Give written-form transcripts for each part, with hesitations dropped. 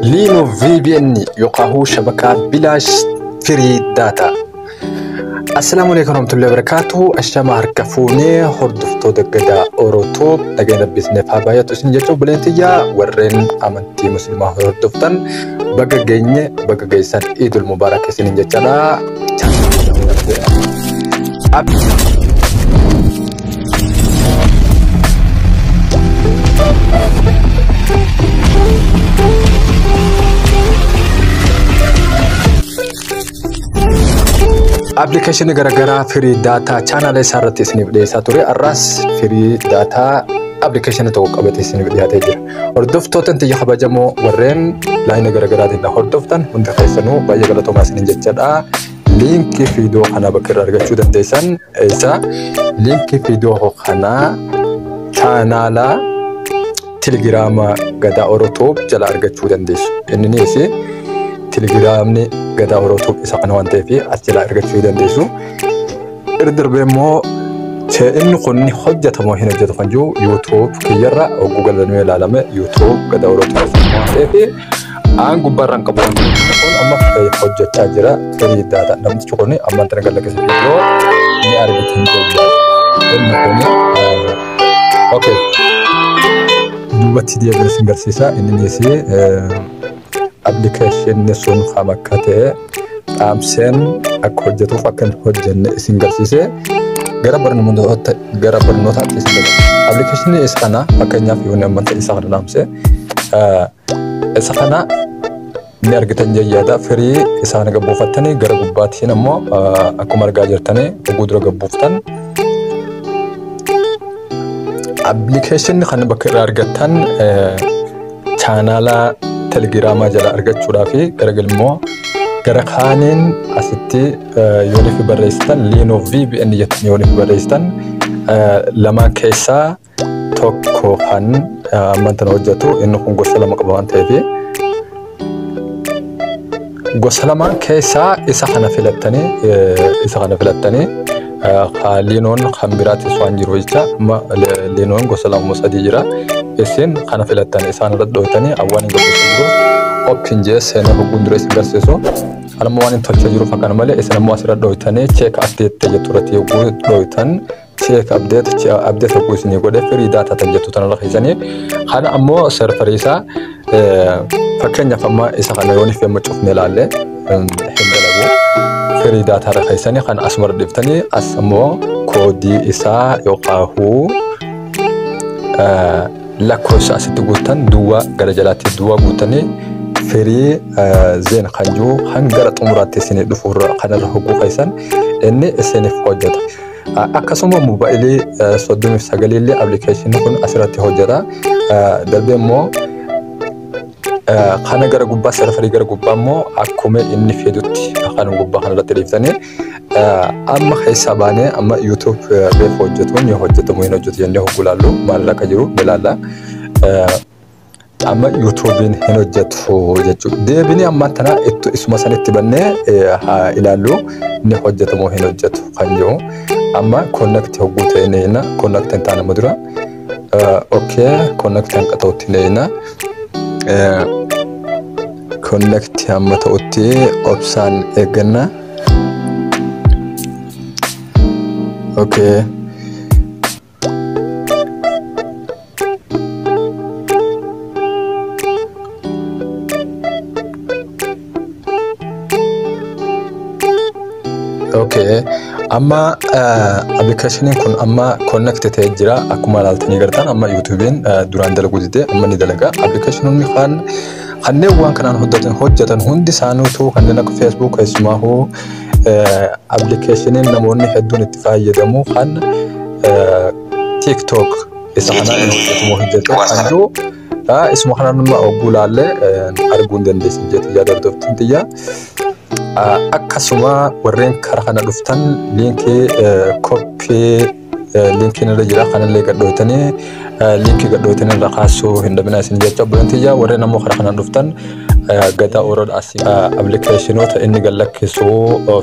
Liino VPN yookaan shabakaa bilaash free data. Assalaamu alaikum warahmatullahi wabarakatuh. Ashama harka fuunee hordoftoota Gadaa Orotoo nagaan Rabbi isiniif haa baay'atu isin jechuun buleentiyyaa warreen amantii musliimaa hordoftan baga geenye baga geessan Iidul Mubaarak isiniin jechaadha. Appilikeeshinii garaagaraa free data chaanaala isaa irratti isiniif dhiyeessaa ture. Har'aas free data appilikeeshinii tokko qabatee isiniif dhiyaatee jira. Hordoftoota tiyya kabajamoo warreen laayina garaagaraatiin hordoftan hundi keessanuu baay'ee galatoomaa isiniin jechaadha. Liinkii viidiyoo kanaa bakka irraa argachuu dandeessan isa liinkii viidiyoo kanaa chaanaala Telegiraama Gadaa Orotoo jala argachuu dandeessu. Inninis Telegiraamni Gadaa Orotoo isa kana waan ta'eef as jala argachuu dandeessu. Irra darbee immoo inni kun hojjetamoo hin hojjetu kan jiru YouTube kiyyarra hogguu galanuu ilaalame YouTube Gadaa Orotoo waan ta'eef aan gubbaarraan qabu waan ta'eef kun amma hojjechaa jira. Free data namtichi kun amma tana gad lakkisa viidiyoo ni argitan jechuudha. Inni kun okay. Duubatti deebiin isin garsiisa. Innis appilikeeshinni sun kam akka ta'e dhaamseen akka hojjetuuf akka hin hojjenne isin garsiise gara barnootaatti isin dabarsa. Appilikeeshinii isa kana fakkeenyaaf yoo namni isa kana dhaamse isa kana ni argitan jechuudha. Firii isaan gabbuufattanii gara gubbaatiin ammoo akkuma argaa jirtanii oguu dura gabbuuftan. Appilikeeshinii kana bakka irraa argattan chaanaala Telegiraamaa jala argachuudhaa fi garagalmoo gara kaaniin asitti yooniif barreessitan Liinoo VPN jettanii yooniif barreessitan lamaan keessaa tokko kan ammaan hojjetu. Inni kun gosa lama qaba waan ta'eef gosa lamaan keessaa isa kana filattanii Liinoon kan biraatis waan jiru jecha. Amma Liinoon gosa lama sadii jira. Isin kana filattan isaan irratti dhootanii awwaan hin gabbisu jiru. Open jee seenee hogguun dura isin garsiisu. Anammoo waan hin tolchaa jiruuf akkana malee isin ammoo asirra dhootanii check update jettu irratti hogguu dhootan check update update hogguu isinii godhe free data tan jettu tanarra keessanii kana ammoo serverii isaa fakkeenyaaf amma isa kana yooniif amma cufne ilaalle hin dalagu. Free data irra keessanii kan asuma dhiftanii as ammoo koodii isaa yookaan lakkoofsa asitti guutan duwwaa gara jalaatti duwwaa guutanii free Zain kan jiru kan gara xumuraatti isinii dhufu kanarra hogguu keessan inni isiniif hojjeta. Akkasuma moobaayilii 39 illee appilikeeshinii kun asirratti hojjeta. Darbee immoo kana gara gubbaa serverii gara gubbaa immoo akkuma inni fedutti kan gubbaa kanarratti dhiiftanii amma keessaa baanee amma YouTube beef hojjetu ni hojjetamu hin hojjetu jennee hogguu ilaallu maal akka jiru ilaalla. Amma YouTubein hin hojjetu jechuudha. Deebinee amma tana isuma sanitti bannee haa ilaallu ni hojjetamu hin hojjetu kan jiru. Amma connect hogguu ta'e ni jenna. Connect hin taane amma dura. Okay, connect hanqa ta'utti ni jenna. Connect hamma ta'utti obsaan eegganna. Okay. Okay. Amma appilikeeshiniin kun amma connect ta'ee jira. Akkuma ilaaltanii gartan amma YouTubein duraan dalaguu dide amma ni dalaga. Appilikeeshinoonni kan kanneen waan kanaan hojjetan hundi isaaniitu kanneen akka Facebook keessumaahuu appilikeeshiniin namoonni hedduun itti fayyadamu kan TikTok isa kanaan inni hojjetamu hojjetu kan jiru isuma kanaan amma hogguu ilaalle arguu hin dandeessin jetti yaada hordoftuun tiyya. Akkasuma warreen karaa kana dhuftan liinkii koppii liinkiin irra jira kanallee gadhootanii liinkii gadhootanii irra kaasuu hin dhabinaa isin jecha obboleen tiyya. Warreen ammoo karaa kanaan dhuftan Gadaa Oroodha asii appilikeeshinoota inni gad lakkisu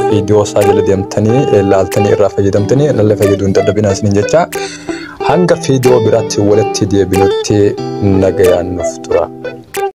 viidiyoo isaa jala deemtanii ilaaltanii irraa fayyadamtanii ilaallee fayyaduu hin dadhabinaa isiniin jecha. Hanga viidiyoo biraatti walitti deebinutti nagayaan nuuf tura.